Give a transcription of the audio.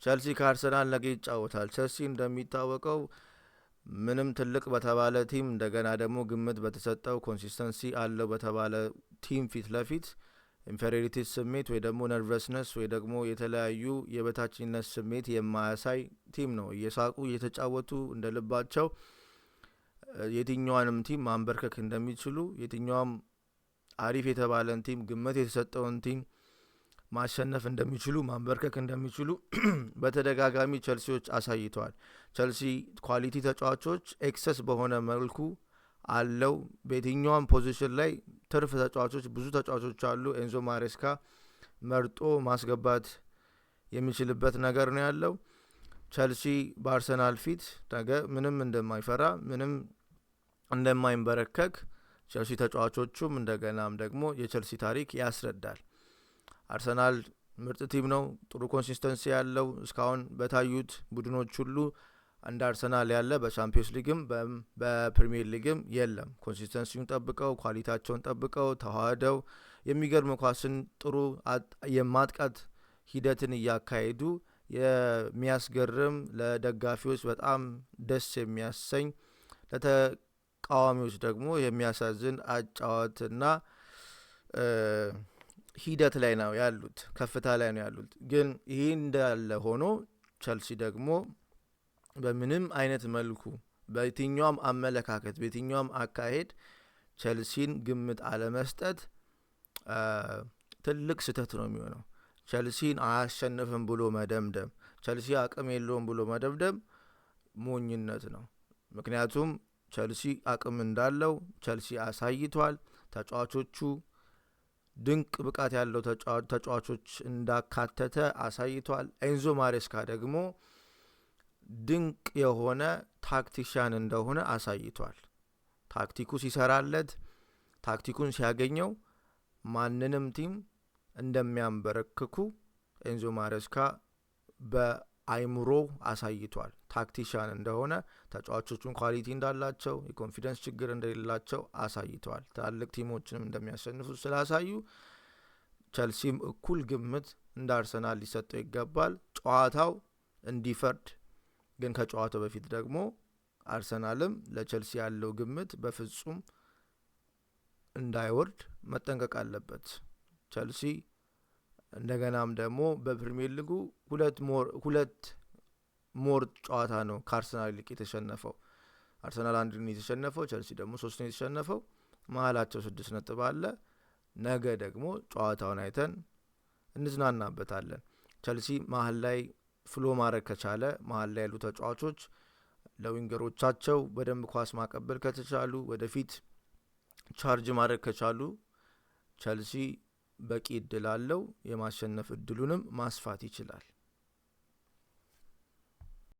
ቸልሲ ከአርሰናል ነገ ይጫወታል። ቸልሲ እንደሚታወቀው ምንም ትልቅ በተባለ team፣ እንደገና ደግሞ ግምት በተሰጠው፣ consistency አለው በተባለ team ፊት ለፊት inferiority ስሜት ወይ ደግሞ nervousness ወይ ደግሞ የተለያዩ የበታችነት ስሜት የማያሳይ team ነው። እየሳቁ እየተጫወቱ እንደ ልባቸው የትኛዋንም team ማንበርከክ እንደሚችሉ፣ የትኛዋም አሪፍ የተባለን team፣ ግምት የተሰጠውን team ማሸነፍ እንደሚችሉ፣ ማንበርከክ እንደሚችሉ በተደጋጋሚ ቸልሲዎች አሳይተዋል። ቸልሲ quality ተጫዋቾች excess በሆነ መልኩ አለው። በየትኛውም position ላይ ትርፍ ተጫዋቾች፣ ብዙ ተጫዋቾች አሉ። ኤንዞ ማሬስካ መርጦ ማስገባት የሚችልበት ነገር ነው ያለው። ቸልሲ በአርሰናል ፊት ነገ ምንም እንደማይፈራ፣ ምንም እንደማይንበረከክ ቸልሲ ተጫዋቾቹም እንደገናም ደግሞ የቸልሲ ታሪክ ያስረዳል። አርሰናል ምርጥ team ነው። ጥሩ consistency ያለው፣ እስካሁን በታዩት ቡድኖች ሁሉ እንደ አርሰናል ያለ በቻምፒዮንስ ሊግም በፕሪሚየር ሊግም የለም። Consistency ውን ጠብቀው፣ quality ያቸውን ጠብቀው፣ ተዋህደው የሚገርም ኳስን፣ ጥሩ የማጥቃት ሂደትን እያካሄዱ፣ የሚያስገርም፣ ለደጋፊዎች በጣም ደስ የሚያሰኝ፣ ለተቃዋሚዎች ደግሞ የሚያሳዝን አጫዋትና ሂደት ላይ ነው ያሉት፣ ከፍታ ላይ ነው ያሉት። ግን ይህ እንዳለ ሆኖ ቸልሲ ደግሞ በምንም አይነት መልኩ፣ በየትኛውም አመለካከት፣ በየትኛውም አካሄድ ቸልሲን ግምት አለመስጠት ትልቅ ስህተት ነው የሚሆነው። ቸልሲን አያሸንፍም ብሎ መደምደም፣ ቸልሲ አቅም የለውም ብሎ መደምደም ሞኝነት ነው። ምክንያቱም ቸልሲ አቅም እንዳለው ቸልሲ አሳይቷል። ተጫዋቾቹ ድንቅ ብቃት ያለው ተጫዋቾች እንዳካተተ አሳይቷል። ኤንዞ ማሬስካ ደግሞ ድንቅ የሆነ tactician እንደሆነ አሳይቷል። ታክቲኩ ሲሰራለት፣ ታክቲኩን ሲያገኘው ማንንም team እንደሚያንበረክኩ ኤንዞ ማሬስካ በአይምሮ አሳይቷል። Tactician እንደሆነ፣ ተጫዋቾቹን quality እንዳላቸው፣ የ confidence ችግር እንደሌላቸው አሳይተዋል። ትላልቅ team ኦችንም እንደሚያሸንፉ ስላሳዩ ቸልሲም እኩል ግምት እንደ አርሰናል ሊሰጠው ይገባል። ጨዋታው እንዲፈርድ ግን ከጨዋታው በፊት ደግሞ አርሰናልም ለቸልሲ ያለው ግምት በፍጹም እንዳይወርድ መጠንቀቅ አለበት። ቸልሲ እንደገናም ደግሞ በፕሪሚየር ሊጉ ሁለት more ጨዋታ ነው ከአርሰናል ይልቅ የተሸነፈው። አርሰናል አንድ ነው የተሸነፈው፣ ቸልሲ ደግሞ ሶስት ነው የተሸነፈው። መሀላቸው 6 ነጥብ አለ። ነገ ደግሞ ጨዋታውን አይተን እንዝናናበታለን። ቸልሲ መሀል ላይ flow ማድረግ ከቻለ፣ መሀል ላይ ያሉ ተጫዋቾች ለ winger ኦቻቸው በደንብ ኳስ ማቀበል ከተቻሉ፣ ወደፊት charge ማድረግ ከቻሉ ቸልሲ በቂ እድል አለው። የማሸነፍ እድሉንም ማስፋት ይችላል።